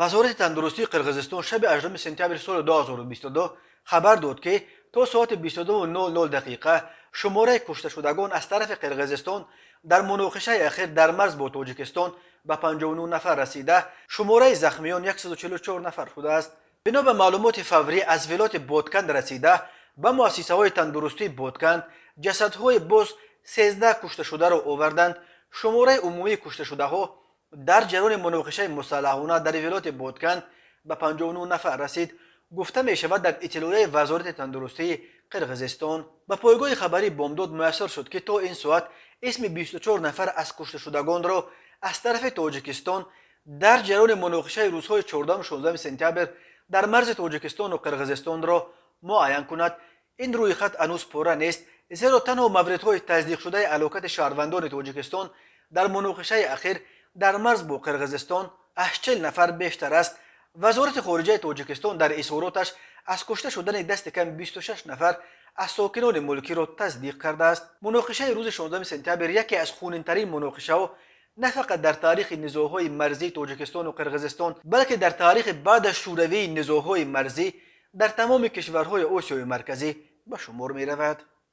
Вазорати тандурустии Қирғизистон шаби 18 сентябри соли 2022 хабар дод, ки то соати 22:00 дақиқа шумораи кушташудагон аз тарафи Қирғизистон дар муноқишаи ахир дар марз бо Тоҷикистон ба 59 нафар расида, шумораи захмиён 144 нафар шудааст. Бино ба маълумоти фаврӣ аз вилояти Ботканд расида, ба муассисаҳои тандурустии Ботканд ҷасадҳои боз 13 кушташударо оварданд. Шумораи умумии кушташудаҳо дар ҷараёни муноқишаи мусаллаҳона дар вилояти Ботканд ба 59 нафар расид, гуфта мешавад дар иттилоияи Вазорати тандурустии Қирғизистон. Ба пойгоҳи хабарии Бомдод муяссар шуд, ки то ин соат исми 24 нафар аз кушташудагонро аз тарафи Тоҷикистон дар ҷараёни муноқишаи рӯзҳои 14-16 сентябр дар марзи Тоҷикистону Қирғизистонро муайян кунад. Ин рӯйхат ҳанӯз пурра нест, зеро танҳо мавридҳои тасдиқшудаи ҳалокати шаҳрвандони Тоҷикистон дар муноқишаи ахир дар марз бо Қирғизистон аз 40 нафар бештар аст. Вазорати хориҷаи Тоҷикистон дар изҳороташ аз кушта шудани дасти кам 26 нафар аз сокинони мулкиро тасдиқ кардааст. Муноқишаи рӯзи 16 сентябр яке аз хунинтарин муноқишаҳо на фақат дар таърихи низоъҳои марзии Тоҷикистону Қирғизистон, балки дар таърихи баъд аз шӯравии низоъҳои марзӣ дар тамоми кишварҳои Осиёи Марказӣ ба шумор меравад.